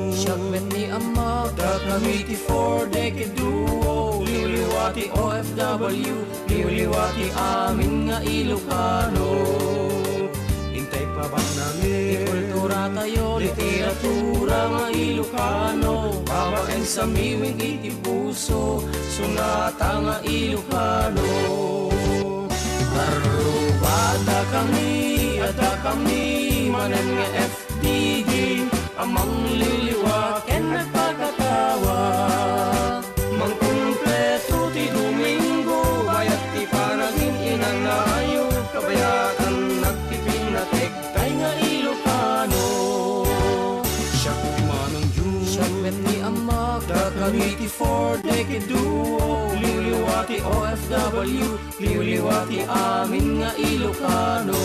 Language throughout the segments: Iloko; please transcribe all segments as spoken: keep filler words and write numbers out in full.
Siak met ni Ammak, dakami ti Four Decade Duo, liwliwa ti O F W, liwliwa ti amin nga Ilocano. Intay pabannami ti kultura tayo, literatura nga Ilocano, babaen sa miwing iti puso, sunata nga Ilocano. Karrubada kami, adda kami manen nga F D G a mangliliwa ken nagpakatawa. Mangkumpleto ti Domingo, bayat ti panagin-inanayo, kabayatan nagpipinnatek, tay nga Ilocano. Siak ti Manong Jun. Siak met ni Ammak, dakami ti Four Decade Duo, liwliwa ti O F W, liwliwa ti amin nga Ilocano.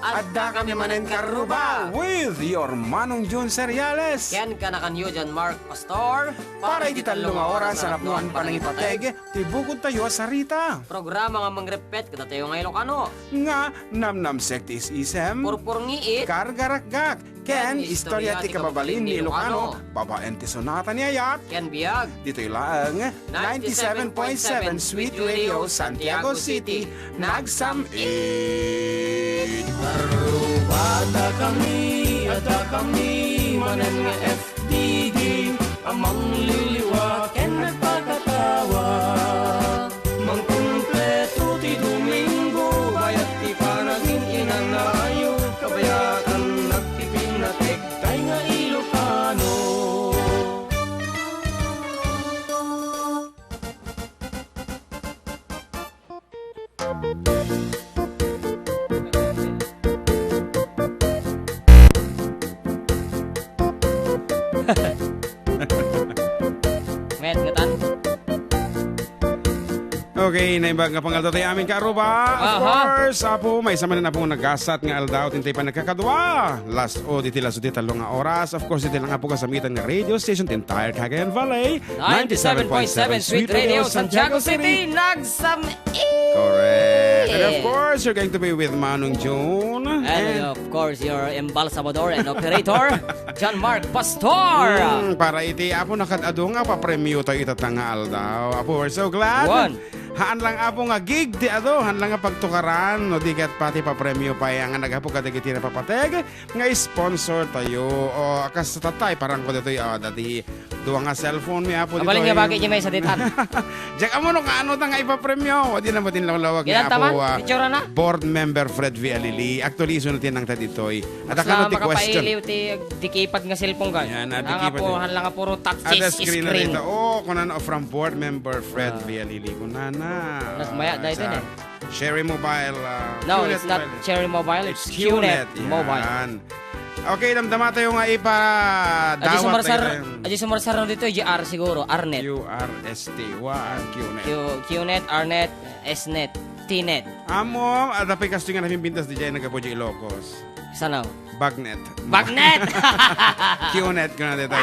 Adda kami manen karruba. With your Manong Jun Seriales. Ken kanakanyo, John Mark Pastor. Para iti tallo nga oras a napnoan panangipateg ti bukod tayo a sarita. Programa nga mangrepet kadatayo nga Ilocano. Nga namnamsek ti is-isem. Purpurngiit. Kargarakgak. Ken istorya ti kababalin ni Ilocano. Babaen ti sonata ni ayat. Ken biag. Ditoy laeng ninety-seven point seven Sweet Radio Santiago City, nagsam-it. Karrubada kami, adda kami manen nga F D G a mangliliwa ken nagpakatawa. Mangkumpleto ti Domingo, bayat ti panagin-inanayo, kabayatan nagpipinnatek, tay nga Ilocano. Met, ngatan? Okay, naimbag nga pangaldaw tayo amin karuba. Of Aha. course, Apo, maysa manen, Apo, nga nagasat nga aldaw, tintay pa nagkakadua. Last, o, diti last, diti tallo nga oras. Of course, diti lang, Apo, kasamitan nga radio station, the entire Cagayan Valley. Ninety-seven point seven Sweet Radio, Santiago City, nagsam-it! Correct. And of course, you're going to be with Manong June. And, and of course, your embalsamador and operator, John Mark Pastor. Mm, para iti, Apo, nakad-adu nga papremyo tayo itata nga aldaw. Apo, we're so glad. One. Haan lang, Apo, nga gig ti adu, haan lang nga pagtukaran, no, di ket pati papremyo pay nga naggapu kadagiti napapateg nga sponsor tayo. O, kas tatay, parang ko ditoy, ah, dati dua nga cellphone mi, Apo, Abalin ditoy. Nga bagay di may sa ditan. Diyak, amo no, kaano ta nga ipapremyo? O, di na mo tinlawlawag nga, Apo, ah, board member Fred Vialili. Actually, iso na tinang ta ditoy. At akano ti question? Makapailiw ti, ti keypad nga cellphone ka. Yan, ah, ti keypad. Haan lang nga puro touch screen. Oh, kunana, from board member Fred Vialili. Kunana. Nagmaya, dahil sa, eh. Cherry Mobile, ah, no, QNet it's not Mobile. Cherry Mobile, it's QNet Mobile. Yan. Okay, damdama tayo nga ipadawat tayo. Adi sumarsar-, adi sumarsar na dito, J R siguro, Arnet. Q R S T, wa, QNet. Q-, QNet, Arnet, Snet, Tnet. Amo, ada pa'y kastoy nga napimpintas di jay nagapu jay Ilocos. Sanaw? Bagnet. Bagnet! QNet ko na dito.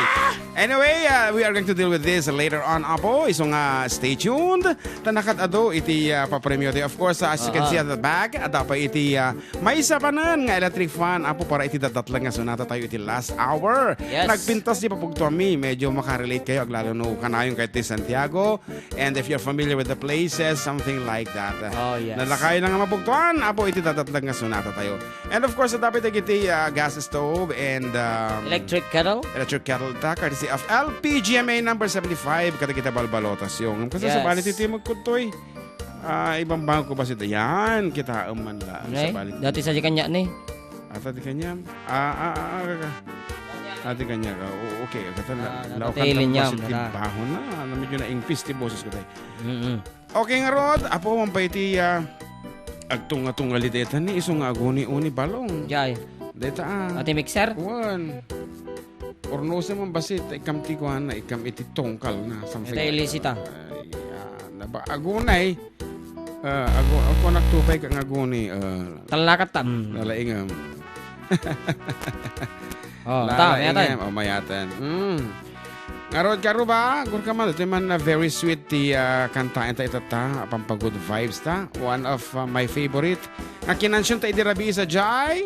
Anyway, uh, we are going to deal with this later on, Apo. Isu nga, stay tuned. Ta nakad-adu iti, uh, papremyo ti. Of course, uh, as you can see at the back, ada pa iti, uh, maysa panen nga electric fan, Apo, para iti datdatlag nga sonata tayo iti last hour. Yes. Nagpintas di papugtuami. Medyo makarelate kayo, aglalo no kanayon kayo ti Santiago. And if you're familiar with the places, something like that. Oh, yes. Nalakayo na nga mapugtuan, Apo, iti datdatlag nga sonata tayo. And of course, adda pay dagiti, ah, gas stove and, um, electric kettle? Electric kettle ta, courtesy of L P G M A number seventy-five, kadagiti balbalotas yung. Kasi sa bali ti timog ko to'y, ah, ibang bangko ba sida? Yan, kita man la. Sa bali ti dati sa di kanya ni. Ata di kanya? Ah, ah, ah, ah, ah. Ah, di kanya ka. O, okay, kata la. Ah, lawakan natili niya, basit ti bahon na. Ano, medyo na ingpis ti boses ko tayo. Mm-mm. Okay ngarud, Apo, man pay ti, ah, agtunga-tunga li deta ni isu nga aguni-uni balong. Jay. Deta, ah. Ati mixer? Kuan. Urnusen man basit, ikam ti kuan na, ikam iti tungkal na, something like that. Ita ilisita. Ay, ah, naba-, agunay. Ah, agu-, ako nagtupay ka nga aguni, ah. Talnakat ta. Mm. Lalaingam. Oh, ta, mayatan. Lalaingam, oh, mayatan. Mm. Ngarud, karuba, gur ka man, ito man na very sweet ti, ah, kanta, enta ita ta, pampagood vibes ta. One of, ah, my favorite. Nga kinansion ta idi rabii sa jay.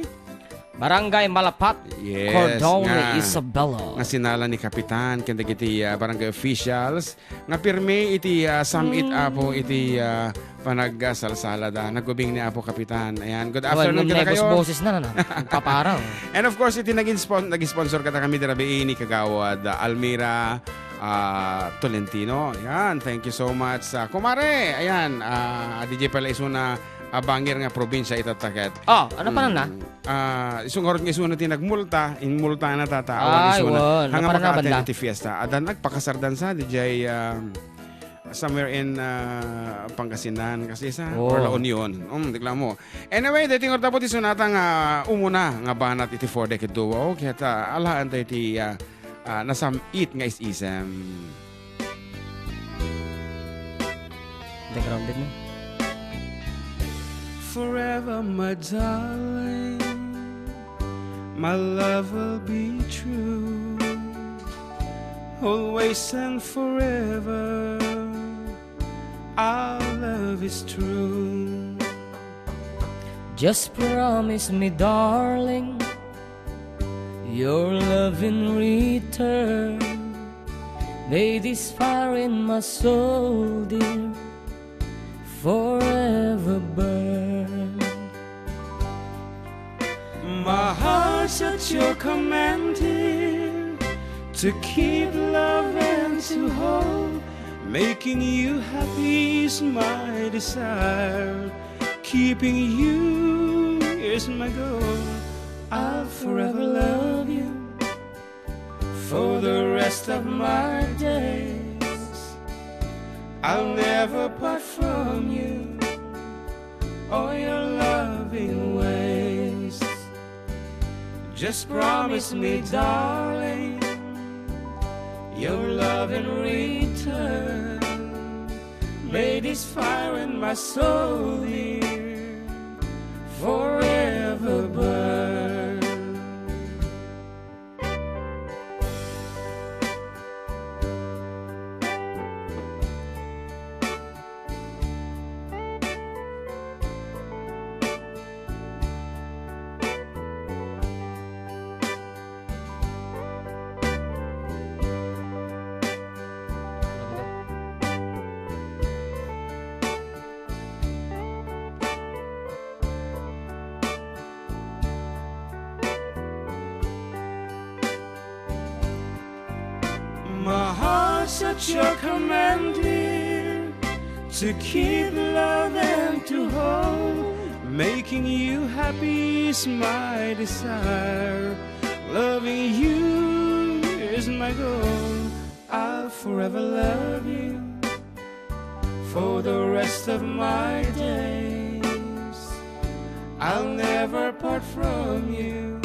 Barangay Malapat, Yes, Cordon nga, Isabela. nga sinala ni Kapitan ken dagiti, ah, barangay officials nga pirmi iti, ah, sam-it, Mm. Apo, iti, ah, panagsalsalada. Nagubing ni Apo Kapitan. Ayan, good Well, afternoon kadakayo. Boses na, na, na. Nagpapara, oh. And of course, iti naging spon-, nag-sponsor kadakami dirabii ni Kagawad, ah, Almira, ah, Tolentino. Ayan, thank you so much, ah, kumare. Ayan, ah, D J pala isuna, ah, bangir nga probinsya itattaket. Oh, ano pa na? Mm. Ah, isu ngarud nga isuna ti nagmulta, inmulta na tata, awan Ay, isuna. Wan. Hanga Napara na maka-attend banda. Iti fiesta. Adda nagpakasardan sa, D J, ah, somewhere in, ah, Pangasinan, kasi sa, Oh. or La Union. Um, di mo. Anyway, daytoy ngarud tapos ti sunata nga umuna nga banat iti four decade duo. Kaya ta, alaen tayo ti, ah, ah, nasam-it nga is-isem. The grounded na. Forever, my darling, my love will be true. Always and forever, our love is true. Just promise me, darling, your love in return. May this fire in my soul, dear, forever burn. My heart's at your command, dear, to keep, love, and to hold. Making you happy is my desire. Keeping you is my goal. I'll forever love you for the rest of my days. I'll never part from you or your loving ways. Just promise me, darling, your love in return. May this fire in my soul, dear, forever burn. My heart's at your command, dear, to keep, love, and to hold. Making you happy is my desire. Loving you is my goal. I'll forever love you for the rest of my days. I'll never part from you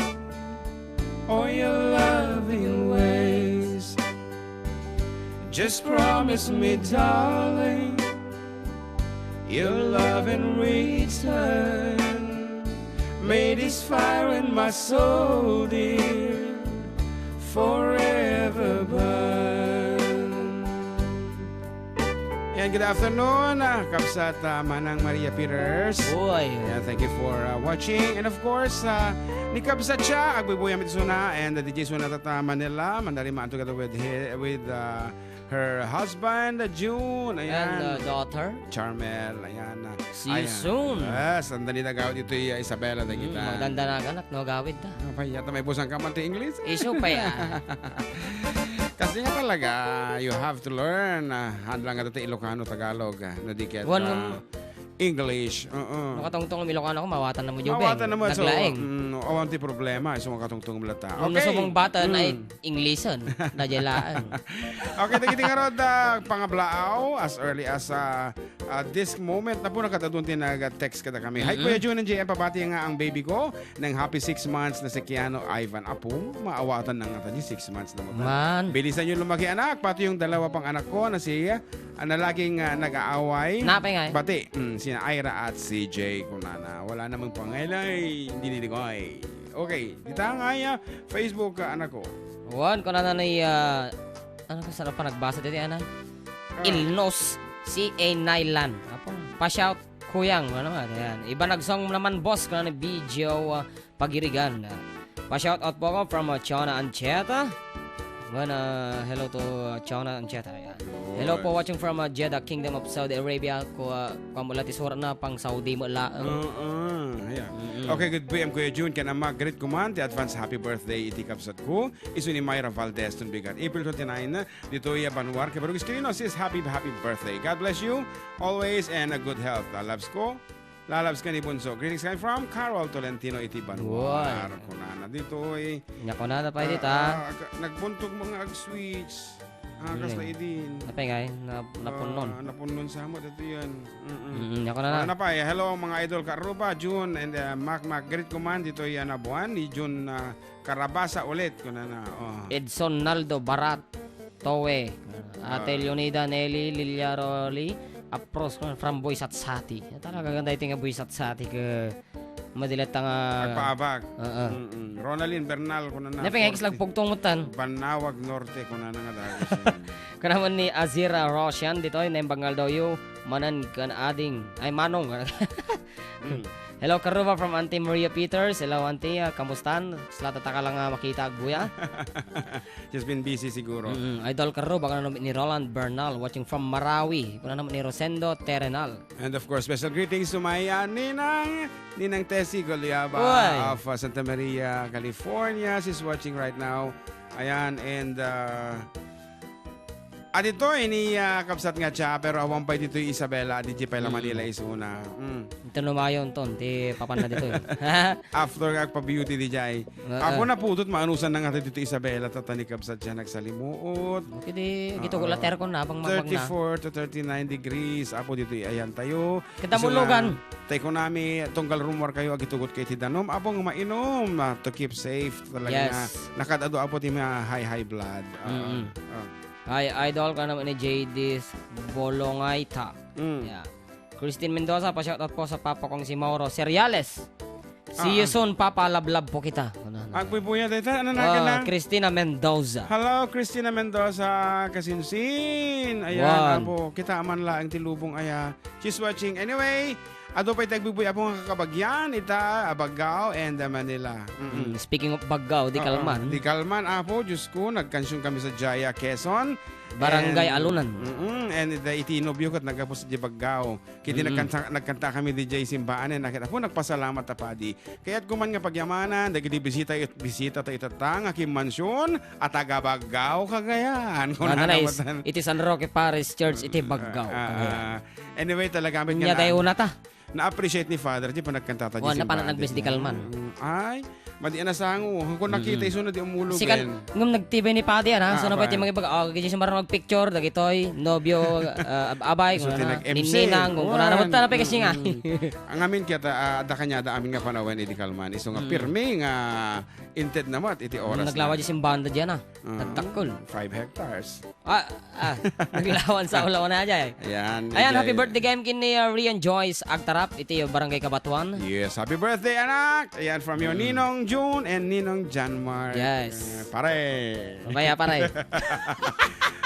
or your loving ways. Just promise me, darling, your love in return. May this fire in my soul, dear, forever burn. And good afternoon, ah, Kabsat, ah, Manang Maria Peters. Uy. Yeah, thank you for, ah, watching. And of course, ah, ni Kabsat siya, agbuybuy amin suna, and, ah, D J Suna Tata Manila, Mandarima together with hi-, with, ah, her husband, June. Ayan. And, uh, daughter. Charmel. Ayan. See you soon. Yes, ang dali na gawid ito, uh, Isabela, na Mm, kita. Magdandanagan at no gawid ta. Ah, pa, yata may busang ka man ti English? Isu pa ya. Kasi nga talaga, you have to learn. Ah, hadlang nga ti Ilocano, Tagalog. Ah, no, di kaya, Wan ah, nga English, oo. Makatungtong Ilocano ko, mawatan na mo, Joben. Mawatan na mo, so, Naglaeng. Mm, awan ti problema, isu makatungtong mo lata. Nung Okay. nasubong bata na Mm. it, Englishen, na jay laeng. Okay, dagiti ngarud, ah, pangablaaw, as early as, ah, ah, this moment, na po nakadadun ti nag-text kada kami. Hi, Mm-mm. Kuya Jun and J M, pabati nga ang baby ko, nang happy six months na si Keanu Ivan Apo, maawatan na nga tayo, six months na mo. Man. Bilisan yung lumaki, anak, pati yung dalawa pang anak ko na si Ang lalaki nga nag-aaway. Napay nga eh. Bati, mm, sina Ira at C J, kunana. Wala namang pangaylay, hindi liligay. Okay, dita nga ya, Facebook, ah, anak ko. Wan, kunana ni, ah, ano ka sarap pa nagbasa dito, ana? Ah. Ilnos, C A Nylan. Apo, pa-shout Kuyang, ano naman, ayan. Iba nagsong naman, boss, kunana ni B J O, ah, Pagirigan. Pa-shout out po ako from, uh, Chona Ancheta. Well, uh, hello to, uh, Chona Ancheta. Ayan. Hello po, watching from, uh, Jeddah, Kingdom of Saudi Arabia. Ku-, uh, kuwan mo lang ti surat na pang Saudi mo laeng. Oo, ayan. Mm-mm. Okay, good P M, Kuya Jun. Ken Ama, greet ko man ti advance happy birthday iti kabsat ko. Isu ni Myra Valdez, Tunbigat. April twenty-nine, ditoy a Banuar. Kabarugis Quirino says, "Happy, happy birthday. God bless you always and a good health." Lalabs ko. Lalabs ka ni Bunso. Greetings kami from Carol Tolentino iti Banuar. Wow. Kunana ditoy. Nya kunana pa dita. Ah, ah, ka-, nagbuntog mo nga ag-switch. Ah, kas na idin. Napay ngay, na-, napunnon. Ah, napunnon sa mo, dito yan. Mm-mm. Mm-mm, nya kunana. Ano pa, eh? Hello, mga idol, Karuba, June, and, uh, Mac Mac. Greet ko man ditoy a buwan ni June, ah, Karabasa ulit, kunana, oh. Edson Naldo Barat, Towe, Ate Leonida Nelly, Lilia Roli, Apros, from Boy Satsati. Talaga ganda iti nga Boy Satsati ke madilet nga agpaabag. Oo. Mm-mm. Ronaldin Bernal, kunana, Napay nga Forte. Ikis lagpugtong mutan. Banawag Norte, kunana nga dagus. Kanaman ni Azira Rosian, ditoy, naimbag nga aldaw yu, manen ken ading, ay, manong. Mm. Hello, Karuba from Auntie Maria Peters. Hello, Auntie. Ah, kamustan? Sala ta ka lang, ah, makita, agbuya. She's been busy siguro. Mm, Idol Karuba, kunana ni Roland Bernal, watching from Marawi. Kunana ni Rosendo Terenal. And of course, special greetings to my, uh, Ninang, Ninang Tessie Goliaba Uy. of, uh, Santa Maria, California. She's watching right now. Ayan, and, uh, Ah, ditoy ni, ah, kabsat nga siya, pero awan pay ditoy Isabela, di pay la Mm. Manila isuna. Mm. Ito numayon ton, ti papanna ditoy. After nga agpa-beauty di jay. Oo. Apo, napudot, maanusan na nga ditoy Isabela, tata ni kabsat siya nagsalimuot. Okay, di, gito ko Oo. later ko na, bang magmagna. Thirty-four to thirty-nine degrees, apo, ditoy ayan tayo. Kita Isu nga, mulugan. Tay kunami, tunggal rumor kayo, agitugot kayo ti danum, apo, nga mainom, ah, to keep safe, talaga Yes. nga, nakadado, apo, ti mga high, high blood. Ah, Mm-mm. ah. Hi, idol, ka naman ni J D Bolongaita. Mm. Yeah. Christine Mendoza, pa-shoutout po sa papa kong si Mauro Seriales. See you Ah, ah. soon, Papa. Lablab po kita. Ano, ano? Agpuypuya dayta. Ano na Ah, ka na? Christina Mendoza. Hello, Christina Mendoza, kasinsin. Ayan, Wan. apo, kita man laeng ti lubong aya. She's watching. Anyway, adu pay ti agbuybuy, apo, nga kakabagyan, ita, a Baggao and, uh, Manila. Mm-mm. Mm, speaking of Baggao, di Oo, kalman. di kalman, apo, Diyos ko, nagkansion kami sa Jaya, Quezon. Barangay And, Alunan. mm-mm, and ita, iti nobio ket naggapu sa Baggao. Kiti Mm. nagkanta, nagkanta kami di jay simbaan, eh, nakita, apo, nagpasalamat ta padi. Kayat ko man nga pagyamanan, dagiti bisita, bisita ta itatta, nga kimmansion, a taga Baggao, Cagayan. Kuna Ano na is, naman. iti San Roque Parish Church, iti Baggao, Ah, ah, Cagayan. ah. Anyway, talaga, amin Nya nga tayo na- una ta. Na-appreciate ni Father, di pa nagkantata di Wan, simbahan, napanan nagbes di di kalman. Mm, ay, madi a nasango. Kung nakita, Mm-mm. iso na di umulog, Sikan, eh. ngem nagtibay ni Padi, ana? Ah, So, na ba ti apay? mga ibaga, "Oh, gigi siya marunong magpicture, dagitoy, nobyo, ah, ab-, abay, So, kung ti ano, nag-M C. ninang, kung Wan. ano, basta na pa kasi nga." Mm. Ang amin kaya, ah, adda kanya, adda amin nga panawen, eh, di kalman. Iso nga Mm. pirmi nga inted naman, iti oras Naglawa na. di simbanda diyan, ah. Ah, Nagtakol. five hectares. Ah, ah, naglawan sa ulaw na dyan, eh. Ayan, Ayan, happy enjoy. birthday kayem ken ni, uh, Rian Joyce Agtarap, iti Barangay Cabatuan. Yes, happy birthday, anak! Ayan, from your Mm. Ninong June and Ninong John Mark. Yes. Eh, pare. Mabaya, pare.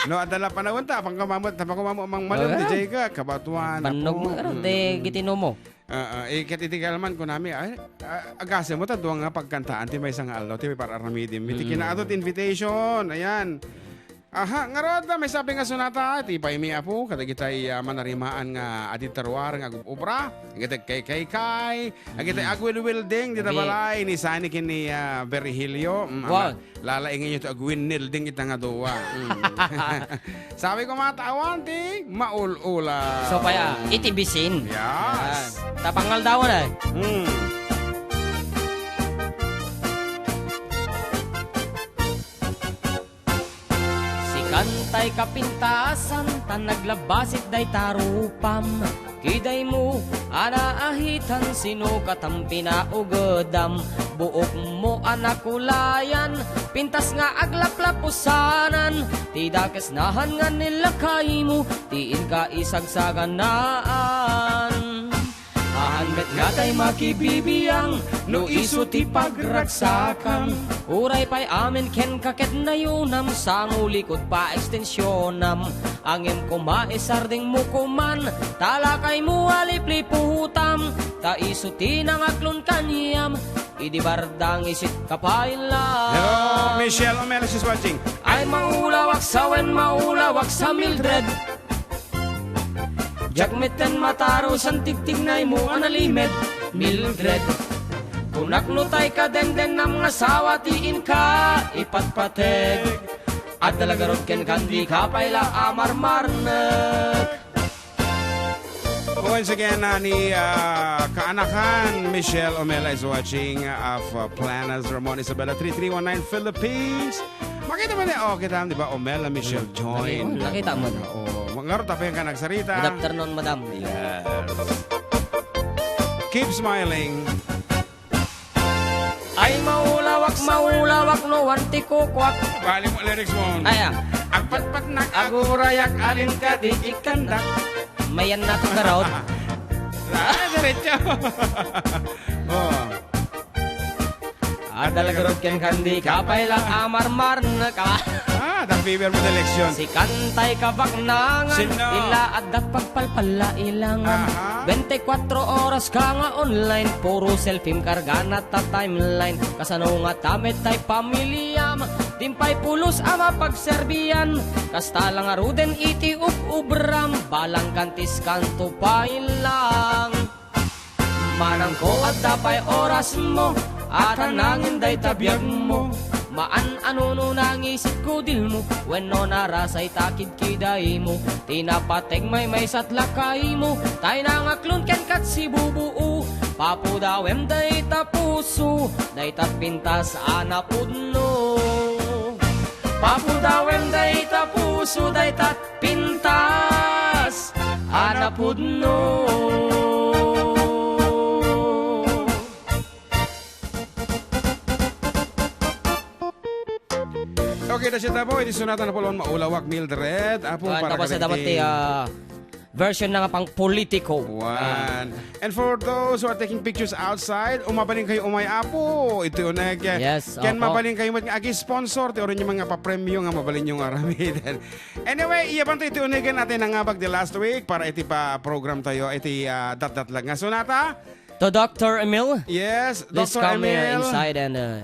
No, adala panahon ta, pangkamamot, ta pangkamamot, mang malem, Okay. di jay ka, Cabatuan, Bannog apo. mo, ano, Mm. di gitino mo. Ah, ah, eh, ket iti kalman kunami, ay, ah, agasem mo ta dua nga pagkantaan ti maysa nga aldaw, ti par-aramidem. Iti Mm. kinaadut invitation, ayan. Aha, ngarud, may sabi nga sunata, ti paymi apo, kadagitay, ah, manarimaan nga adintaruar nga agub-obra, agitay kay, kay, kay, agitay Mm. agwil-wilding, dita Agi- balay, ni Sani ken ni, ah, Virgilio, mm, Wow. ala-, lalaingenyo ti agwinnilding ita nga dua. Mm. Sabi ko, matawan ti maul-ula. So, kaya, iti bisin. Yes. Yan. Tapang aldawan, eh. Mm. Sikantay kapintasan, ta naglabasit dayta rupam. Kidaymo a naahitan, sino katan pinaugedam? Buokmo a nakulayan, pintas nga aglaplapusanan, ti dakes nahan nga nilakaymo, ti inka isagsaganaan. Aha, Met nga tay makibibiang no isu ti pagragsakam. Uray pay amin kenka ket nayunam, sangulikot pa extensionam. Ngem koma isardengmo koman, ta lakaymo a lipliputam, ta isu ti nangaklon kaniam, idi bardang isit kapaila. Hello, Michelle Omelas is watching. Ay maulawak sa wen, maulawak sa Mildred. Diak metten mataro san tigtignaymo a nalimed, Mildred. Kunak no tay kadendennam nga asawa ti inka ipatpateg. Adda la garud kenka, dika pay la a marmarnek. Once again, uh, ni uh, kaanakan, Michelle Omela is watching uh, of uh, Planas, Ramon Isabela, three three one nine Philippines. Makita mo niya, oh, kita, di ba, Omela, Michelle, join. Nakita mo na. Oh, ngarud tayo yung ka nagsarita. Good afternoon, madam. Yes. Keep smiling. Ay, maulawak, maulawak, no, one ti kukwak. Balik mo lyrics mo. Ay, ah. Agpatpat na agurayak, alin ka di ikandak. Mayan na to, garot. Ah, diretso. Oh. Adda la garot kenka, dika pay la a marmarnek. Ah, the fever mo election. Sikan tay kabaknangan, ila adda pagpalpala ilangan. Aha. Bente kuatro oras ka nga online, puro selfie kargana ta timeline. Kasano nga ta met tay pamiliam, dimpay pulos a mapagserbian. Kasta la ngaruden iti ub-ubram, balang kantis kanto pay lang. Manangko, adda pay orasmo, a ta nangin dayta biagmo. Maan a nuno nangisit kudilmo, wenno narasay ta kidkidaymo. Ti napateg maymaysa ti lakaymo, tay nangaklon kenka ti sibubuo. Papudawem dayta puso, dayta pintas a napudno. Papudawem dayta puso, dayta pintas a napudno. Okay, that's it, Apo. Iti sonata nga Napoleon, maulawak, Mildred. Apo, para tapos kadagiti, ah, version na nga pang politiko. Wan. Ah. And for those who are taking pictures outside, o mabalin kayo umay, Apo. Iti uneg, eh, Yes, ken opo. Mabalin kayo met nga agi-sponsor ti oranyo mga papremyo nga mabalin yung aramiden. Anyway, iya banto iti unegen ati nangabag the last week para iti pa program tayo, iti, ah, datdatlag nga sonata. To Doctor Emil. Yes, Please Doctor come here Emil. Inside and, uh,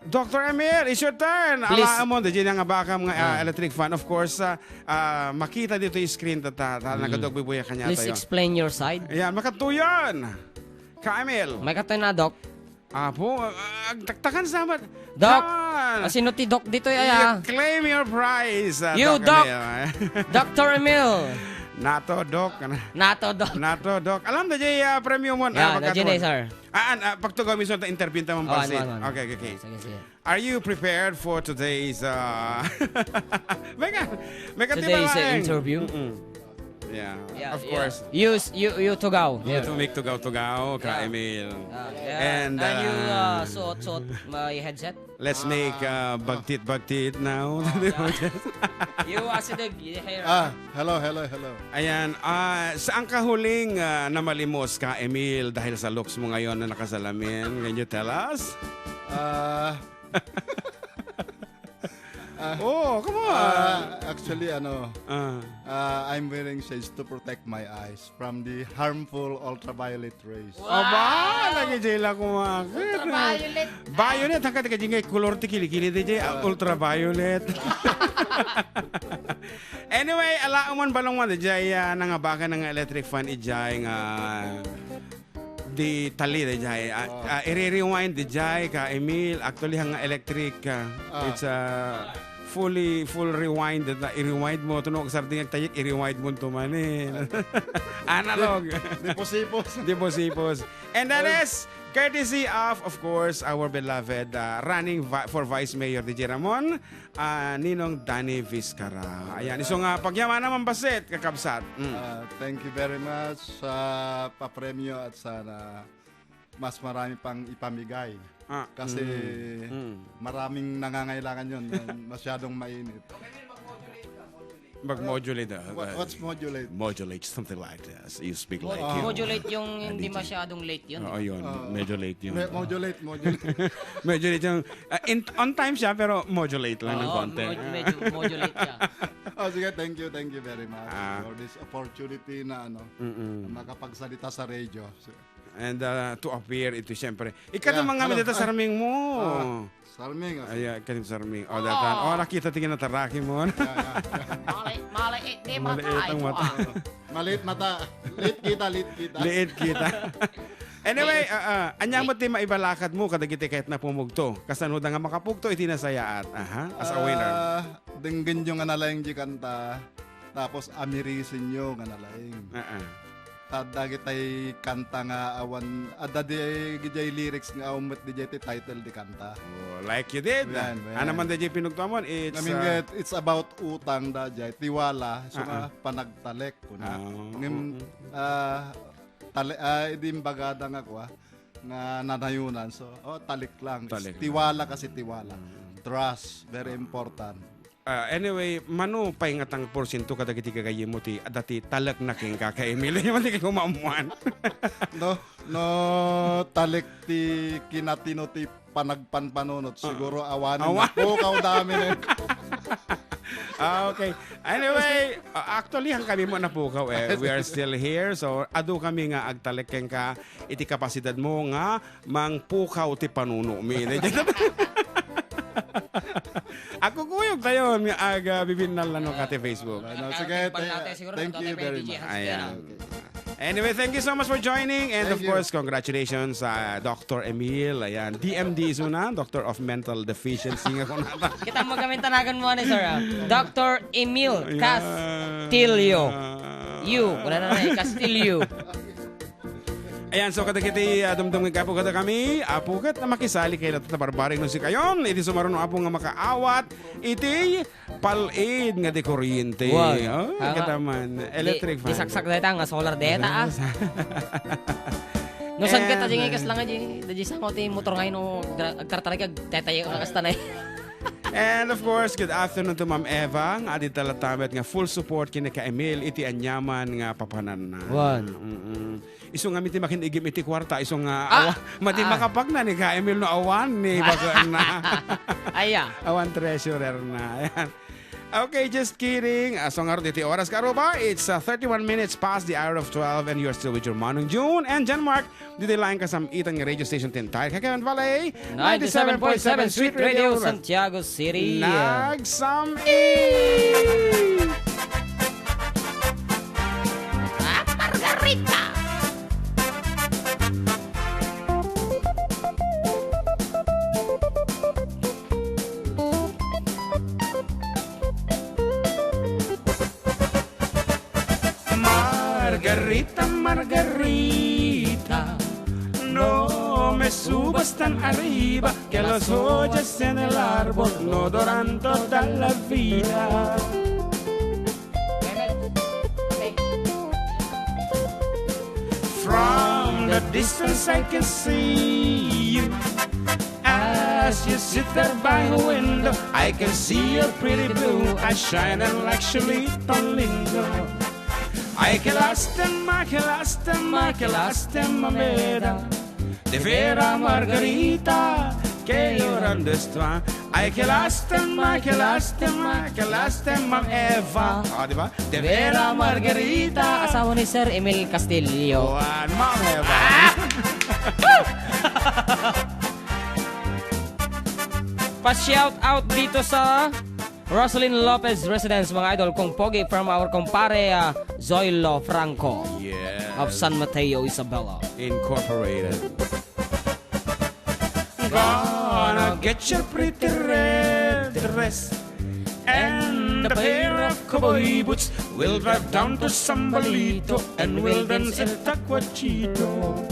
Doctor Emil, it's your turn. Please. Ala mo, di nga bakam nga, ah, Ah. electric fan. Of course, ah, ah, makita dito yung screen ta, ta, ta, Mm. nagadugbuy-buya kanya Please tayo. Explain your side. Ayan, makatuyan. Ka Emil. May katuyan na, Doc. Apo, ah, agtaktakan sa mat-, Doc, Yan. Ah, sino ti Doc dito, ay, You ah? Claim your prize, ah, You, Doc Doc. Emil. Doctor Emil. Nato, Doc. Nato, Doc. Nato, Doc. Alam na, jay, ah, premium one. Yeah, Ah, na, jay, pagkatuan. Sir. Ah, an-, ah, pagtugaw mismo ta interview ta man Oh, pansit. Ano, ano, ano. Okay, okay, okay. Sige, sige. Are you prepared for today's, uh, may ka, may ka Today's, uh, tibawain. Interview? Mm-mm. Yeah, Yeah, of yeah. Course. You, s-, you, you tugaw. You Yeah. to make tugaw-tugaw, ka Yeah. Emil. Ah, yeah. And, And you, uh, uh, suot-suot my headset? Let's make, uh, Ah. bagtit-bagtit now. Oh, yeah. You, uh, sideg, you hear? Ah, hello, hello, hello. Ayan, ah, saan ka huling, ah, namalimos, ka Emil, dahil sa looks mo ngayon na nakasalamin? Can you tell us? Ah, Ah, Oh, come on. Ah, actually, ano, Ah. ah, I'm wearing shades to protect my eyes from the harmful ultraviolet rays. Aba, lagi jay la kumakit. Ultraviolet. Violet, hangka ti kajingay, color ti kilikili di jay, ah, Ah. ultraviolet. Anyway, ala man balong man, di jay, ah, nangabakan nga electric fan, ijay nga di tali, di jay. Ah, Oh. ah, i-rewind, di jay, ka Emil. Actually, hanga electric, ah, Ah. it's a fully, full rewind. Na, i-rewind mo, tunog sarding agtayik, i-rewind mo to man eh. Analog. Di, di posipos. Di posipos. And that Well, is courtesy of, of course, our beloved, ah, running vi-, for Vice Mayor, D J Ramon. Ah, Ninong Danny Vizcara. Ayan, isu nga pagyamanan man bassit, kakabsat. Mm. Ah, thank you very much sa papremyo at sana mas marami pang ipamigay. Ah. Kasi Mm. Mm. maraming nangangailangan yun. Masyadong mainit. Mag-modulate, ah, What, ah, what's modulate? Modulate, something like this. You speak like you. Modulate yung hindi masyadong late yun, di ba? Oo, yun. Ah. Medyo late yun. Me-, modulate, modulate. Medyo late yung, ah, in, on time siya, pero modulate lang ng konti. Oo, mod-, medyo modulate siya. Oh, sige, thank you, thank you very much Ah. for this opportunity na, ano, Mm-mm. makapagsalita sa radio. So, And, uh, to appear ito, siyempre. Ikaduman nga dito, sarming mo. Ah, sarming, ah, Ay, ah, ikaduman sarming. Oh, datan. Oh, nakita ti kinataraki mo. Yeah, yeah. Mali, mali, eh, di mata, ang ito, mata. Ah. Maliit mata. Liit kita, liit kita. Liit kita. Anyway, ah, ah, anya mo ti maibalakad mo kadagiti ket na pumugto? Kasano da nga makapugto iti nasayaat? Aha, as a winner. Ah, denggenyo nga nalaing di kanta. Tapos, amirisenyo nga nalaing. Ah, ah. Ta dagitay kanta nga awan, adda di, diay lyrics nga awan met diay ti title di kanta. Oh, Like You Did. Yan, yan. Ano man diay pinugtuamon? It's, I mean, uh, it, it's about utang da diay. Tiwala, so Ah, nga ah. panagtalek, kuna. Ah, Ngem, oo. ah, tale-, ah, idi imbagada nga kua, nga nanayunan. So, oh, talik lang. It's Talik lang. Tiwala kasi tiwala. Mm. Trust, very important. Ah, anyway, mano pay nga tang porsiento kadagiti gagayyemmo ti adda ti talekna kenka, Ka Emil? Ania man ti kayo maammuan? No, no, talek ti kinatino ti panagpanpanunot. Siguro awan. Awan. Pukaw dami na. Ah, okay. Anyway, ah, actually, ang kami mo napukaw eh. We are still here. So, adu kami nga agtalek kenka iti kapasidad mo nga mangpukaw ti panunomi. Agkukuyog tayo nga aga bibinnal na no kati Facebook. Ano, sige, Barkate, siguro thank you very much. Ayan. Okay. Anyway, thank you so much for joining. And of course, congratulations sa Doctor Emil. Ayan, D M D isu na, Doctor of Mental Deficiency nga kunata. Kita mo kami tanagan mo ni sir, ah. Doctor Emil Ayan. Castillo. You, wala na na, Castillo. Ayan, so kadagiti, ah, dumdum nga gapu kada kami, apo ket na makisali kayo nato ta barbareng no si kayon. Iti sumaruno apo nga makaawat, iti pal-id nga di kuryente. Wow. Oh, kataman. Electric fan. Di saksak dayta nga solar dayta, ah. No, saan ka And, tajingikas lang, ah, di, di sango ti motor nga ino, gra-, agtartaray ka, tetayo ka kasta na, eh. And of course, good afternoon to Ma'am Eva, nga adita latamet nga full support kini ka Emil, iti anyaman nga papananna. Wan. Mm-mm. Isu nga miti makin-igim iti kuarta, isu nga Ah! awa-, madi Ah! makapagna ni ka Emil no awan ni baga na. Aya. Awan treasurer na. Ayan. Okay, just kidding. Ah, so ngarud iti oras karuba, it's, uh, thirty-one minutes past the hour of twelve and you're still with your Manong June and John Mark. Didi laeng kasam-itan nga radio station ti entire Cagayan Valley. Ninety-seven point seven Sweet Radio, Santiago City. Nagsam-it! Ah, Margarita! Margarita, Margarita, no me subas tan arriba, que las joyas en el árbol no duran toda la vida. From the distance I can see you. As you sit there by the window, I can see your pretty blue eyes shining like Shalito Lindo. Ay, que lástima, que lástima, que lástima me da. De vera, Margarita, que llorando está. Ay, que lástima, que lástima, que lástima, Eva. Ah, di ba? De vera, Margarita. Asawa ni Sir Emil Castillo. Juan, Ma'am Eva. Ah! Pa-shout out dito sa Rosalyn Lopez Residence, mga idol, kong pogi from our kumpare, ah, Zoilo Franco Yes. of San Mateo, Isabela. Incorporated. Gonna get your pretty red dress and a pair of cowboy boots. We'll drive down to Sambalito and we'll dance el tacuachito.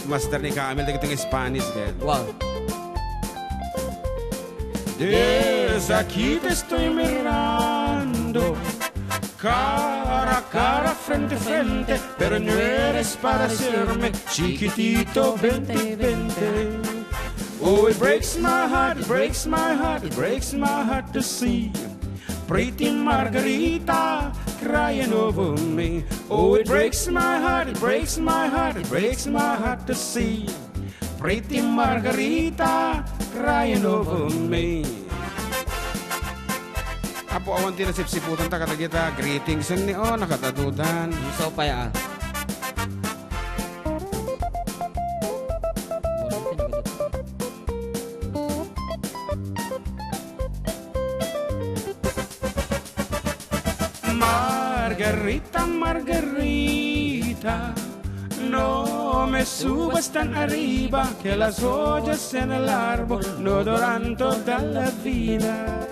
Master ni Camel, dagiti nga Spanish, eh. Wow. Desde aquí te estoy mirando, cara a cara, frente a frente, pero no eres para serme chiquitito, vente, vente. Oh, it breaks my heart, it breaks my heart, it breaks my heart to see Pretty Margarita crying over me. Oh, it breaks my heart, it breaks my heart, it breaks my heart to see Pretty Margarita crying over me. Apo, awan ti nasipsiputan ta kadagita greetings ni, oh, nakadadudan. Ang saw pa ya. Margarita, Margarita, no me subas tan arriba, que las joyas en el árbol no duran toda la vida.